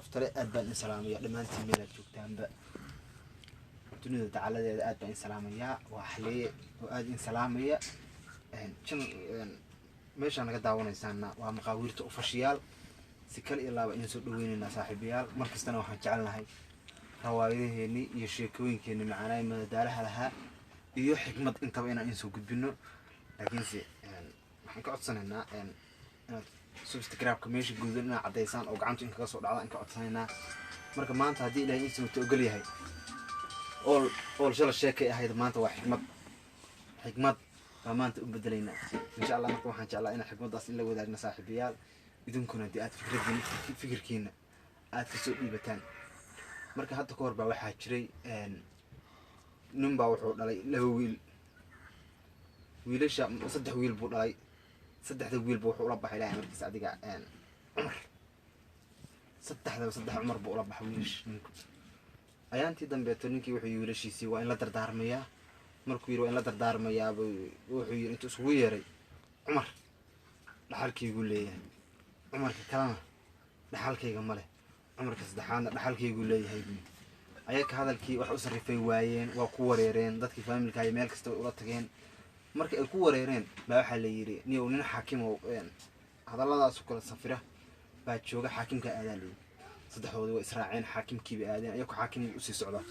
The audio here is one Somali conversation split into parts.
Sharaftale, aad baan idin salaamaya dhammaantiin meelaad joogtaanba dunida dacaladeeda. Aad baan idin salaamayaa. Waa Xaliye oo aad idin salaamaya. Meeshaa naga daawanaysaana waa Maqaawiirta Official. Si kale iyo laaba idin soo dhaweyneynaa, saaxiibayaal. Mar kastana waxaan jecelnahay rawaayadaheennii iyo sheekooyinkeenni macaanaay madadaalaha lahaa iyo xikmad intaba inaan idin soo gudbino. Laakiinse waxaan ka codsanaynaa inaad subscribe-ka meesha gududan inaad caddaysaan oo gacantu in kaga soo dhacda in ka codsanaynaa. Marka maanta, haddii Ilahay in samata ogol yahay, ool ool shala sheekay ahayd, maanta waa xikmad. Xikmad baa maanta u bedelaynaa, insha Allah. Marka waxaan jeclaa inaan xikmaddaas in la wadaagno, saaxiibayaal, idinkuna dee aad fikradiina, fikirkiina aad kasoo dhiibataan. Marka hadda ka hor baa waxaa jiray nin baa wuxuu dhalay laba wiil. Wiilasha saddex wiil buu dhalay. Saddexda wiilba wuxuu ula baxay, Ilahay markiis adiga, Cumar. Saddexdaba saddex Cumar buu ula baxay wiilasha ninku. Ayaantii dambeeto ninkii wuxuu yii wiilashiisii waa in la dardaarmayaa. Markuu yidhi waa in la dardaarmayaaba, wuxuu yidhi intuu isugu yeeray: "Cumar dhaxalkayguu leeyahay, Cumarka kalena dhaxalkayga ma leh, Cumarka saddexaadna dhaxalkayguu leeyahay," buu. Ayaka hadalkii wax u sarrifay waayeen, waa ku wareereen. Dadkii faamilka meel kasta way ula tageen. Markii ay ku wareereen baa waxaa la yidhi: "Niyow, nin xaakimo hadalladaasu kala safira baa jooga, xaakimkaa aadaa," layidhi. Saddexdoodii way israaceen, xaakimkiibay aadeen. Ayako xaakim usii socda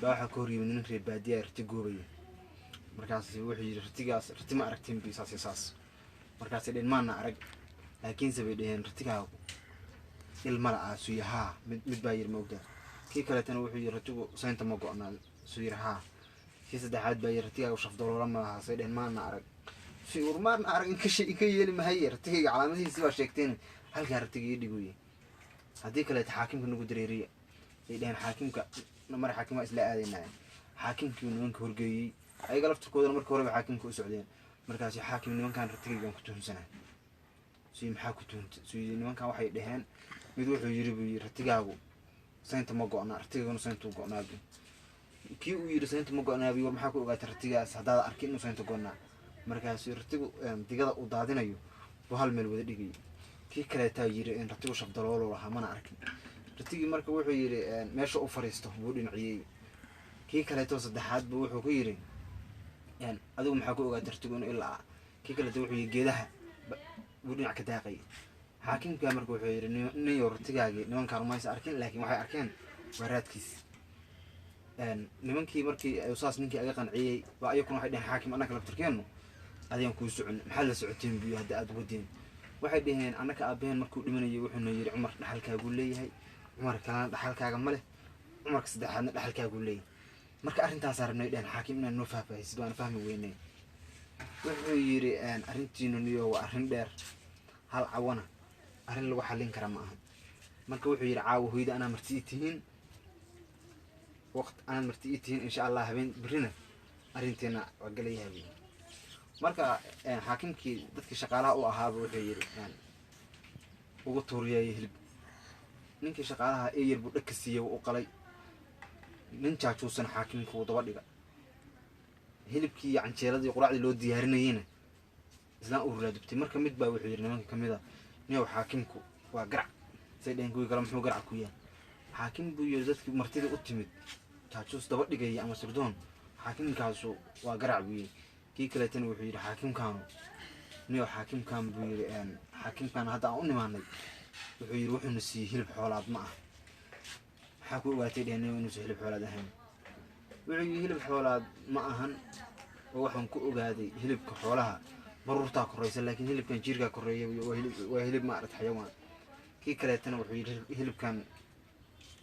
baa waxaa ka hor yimid nin reer baadiya, rati goobaya. Markaas wuxuu yidhi: "Ratigaas rati ma aragteen?" Bi saas iyo saas. Markaasay dheheen: "Maana arag." Laakiinse bay dheheen: "Ratigaagu ilma la-aa?" Suu yidhi: "Haa." Mid baa yidhi: "Ma ogtaa?" Kii kaleetana wuxuu yidhi: "Ratigu saynta ma go-naa?" Suu yidhi: "Haa." Kii saddexaad baa yidhi: "Ratigaagu shafdaloola ma lahaa?" Say dheheen: "Maana arag." Si ur maana arag inka yeeli mahaye, ratigayga calaamadihiisi baa sheegteen, halkaa ratiga ii dhiguye, haddii kaleeta xaakimka nagu dareeriya, ay dheheen. Xaakimka mar xaakim waa isla aadaynaa. Xaakimkii nimanka horgeeyey. Ayaga laftirkoodana marka horeba xaakimka u socdeen. Markaasi: "Xaakim, nimankan ratigaygaan ku tuhunsanaa." Suy: "Maxaa ku tuhuntay?" Suy: "Nimankan waxay dheheen, mid wuxuu yiri," buu yiri, "ratigaagu saynta ma go-naa, ratigayguna sayntuu go-naa," bu. Kii uu yiri saynta ma go-naa bu: "War, maxaa ku ogaatay ratigaas haddaad arkin inuu saynta go-naa?" Markaasu ratigu digada uu daadinayo buu hal meel wada dhigayay. Kii kaleetaa yiri ratigu shabdaloolo lahaa, mana arkin ratigii. Marka wuxuu yiri meesha u fariisto buu dhinaciyey. Kii kaleeto saddexaad buu wuxuu ku yiri: "Adigu maxaa ku ogaatay ratigu inuu ilaa?" Kii kaleeto wuxuu yiri geedaha buu dhinac ka daaqay. Xaakimka marka wuxuu yidhi: "Ninyow, ratigaagii nimankaan maysa arkin, laakiin waxay arkeen waraadkiis." Nimankii markii saas ninkii aga qanciyey baa ayakuna waxay dheheen: "Xaakim, annaka laftirkeennu adigan kuu socon. Maxaad la socoteen biyo hadda aada wadeen?" Waxay dhaheen: "Annaka aabaheen markuu dhimanayay wuxuuna yidhi Cumar dhaxalkaaguu leeyahay, Cumar kalena dhaxalkaaga ma leh, Cumarka saddexaadna dhaxalkaaguu leeyahay. Marka arrintaasaa rabnay," dheheen, "xaakim, inaad noo faahfaahisid, waana fahmi weynay." Wuxuu yidhi: "Arrintiinu niyo waa arrin dheer, hal cawana arrin lagu xallin kara ma aha." Marka wuxuu yidhi: "Caawa hoyda anaa marti ii tihiin, waqt anaad marti ii tihiin, insha Allah habeen berrina arrinteena waa galayaha," buu. Marka xaakimkii dadkii shaqaalaha u ahaaba wuxuu yidhi: "Ugu tuuriyeeya hilib." Ninkii shaqaalaha eyar buu dhag ka siiyey, wuu u qalay. Nin jaajuusan xaakimka wuu daba dhiga. Hilibkii iyo canjeeladii quraacdii loo diyaarinayeyna islaan ururaa dubtay. Marka mid baa wuxuu yidhi nimanka kamid a: "Niyow, xaakimku waa garac." Say dheheen kuwii kale: "Muxuu garac ku yahay xaakim?" Buu yidhi: "Dadkii martida u timid jaajuus daba dhigaya ama sirdoon, xaakimkaasu waa garac," buu yidhi. Kii kaleetana wuxuu yidhi: "Xaakimkaanu niyow, xaakimkan," buu yidhi, "xaakimkan hadda aan u nimaanay," wuxuu yidhi, "wuxuuna siiyey hilib xoolaad ma ah." "Maxaa ku ogaatay?" dheheen, "niyow, inuusan hilib xoolaad ahayn?" Wuxuu yidhi: "Hilib xoolaad ma ahan oo waxaan ku ogaaday hilibka xoolaha baruurtaa koreysa, laakiin hilibkan jiirkaa koreeya, waa hilib maarata xayawaan." Kii kaleetana wuxuu yidhi: "Hilibkan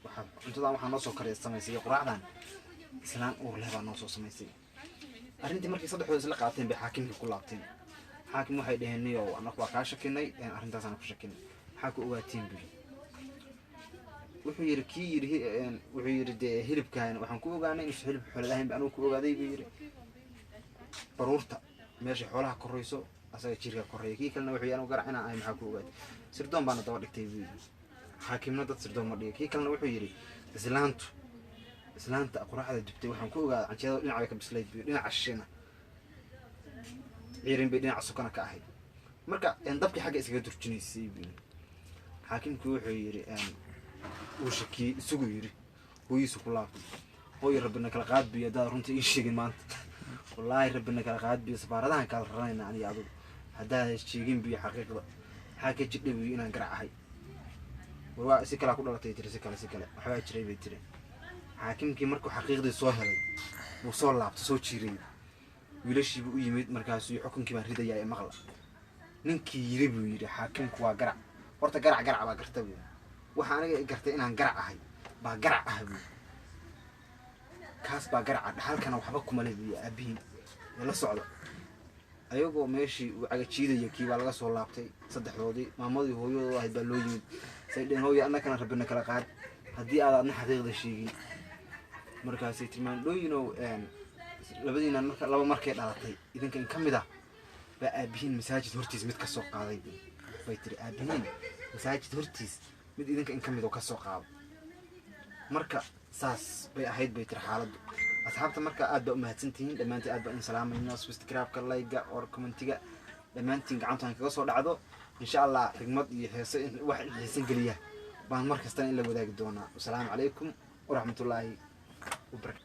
waxaa cuntadan waxaa noo soo kariya samaysay iyo quraacdan islaan uur leh baa noo soo samaysay." Arrintii markii saddexdood isla qaateen bay xaakimkii ku laabteen. Xaakim, waxay dheheen, "Niyow, annagu waa kaa shakinay, arrintaasaan ku shakinay, maxaa ku ogaateen?" Buu yidhi. Wuxuu yidhi kii yidhi wuxuu yidhi: "Dee hilibkan waxaan ku ogaanay inuusan hilib xoolad ahayn ba anugu ku ogaaday," buu yidhi, "baruurta meeshay xoolaha korayso, asaga jirka koreeya." Kii kalena wuxuu yidhi: "Anugu garac inaan ahay maxaa ku ogaatay?" "Sirdoon baana daba dhigtay," buu yidhi. Xaakimna dad sirdoon ma dhigay. Kii kalena wuxuu yidhi: "Islaanta quraacda dubtay waxaan ku ogaaday canjeerada dhinac bay ka bislayd," buu yidhi, "dhinaca shishina ciirin bay dhinaca sokona ka ahayd. Marka dabkii xagga iskaga durjinaysay," buu yidhi. Xaakimkii wuxuu yidhi Uu shakiyey, isagu yidhi hooyiisu ku laabtay: "Hooyo, rabbina kala qaad biyo haddaad runta ii sheegin maanta. Wallaahi rabbina kala qaad biyo, safaaradahan kala raranayna aniga adigu haddaad sheegin biyo xaqiiqda. Maxaa ka jidha biyo inaan garac ahay? War waa si kalaa ku dhalatay," tiri. "Si kale, si kale waxbaa jiray," bay tiri. Xaakimkii markuu xaqiiqdii soo helay buu soo laabtay, soo jiiray, wiilashiibuu u yimid. Markaasuu: "Xukunkii baan ridayaa ee maqla. Ninkii yiri," buu yidhi, "xaakimku waa garac. Horta garac garac baa garta," buu. "Waxa aniga i gartay inaan garac ahay baa garac ah," buu. "Kaas baa garaca, dhaxalkana waxba kuma leh," buu, "aabihiin ee la socda." Ayagoo meeshii uu cagajiidaya kii baa laga soo laabtay saddexdoodii. Maamadii hooyadooda ahayd baa loo yimid. Say dheheen: "Hooyo, annakana rabbina kala qaad haddii aad adna xaqiiqda sheegin." Markaasay tilmaandhooyinow labadiina marka laba markay dhalatay idinka in ka mid ah baa aabihiin masaajid hortiis mid ka soo qaaday, bay tiri. Aabihiin masaajid hortiis mid idinka in ka mid oo ka soo qaado. Marka saas bay ahayd, bay tiri, xaaladdu. Asxaabta, marka aad baa umahadsantihiin dhammaantiin, aad baa in salaamayna. Subscribe-ka, like-ga or comment-iga dhammaantiin gacantaan kaga soo dhacdo. Insha Allah xigmad iyo heese wax xiisan geliya baan mar kastana in la wadaagi doonaa. Wasalaamu calaykum waraxmatullaahi wabarakatu.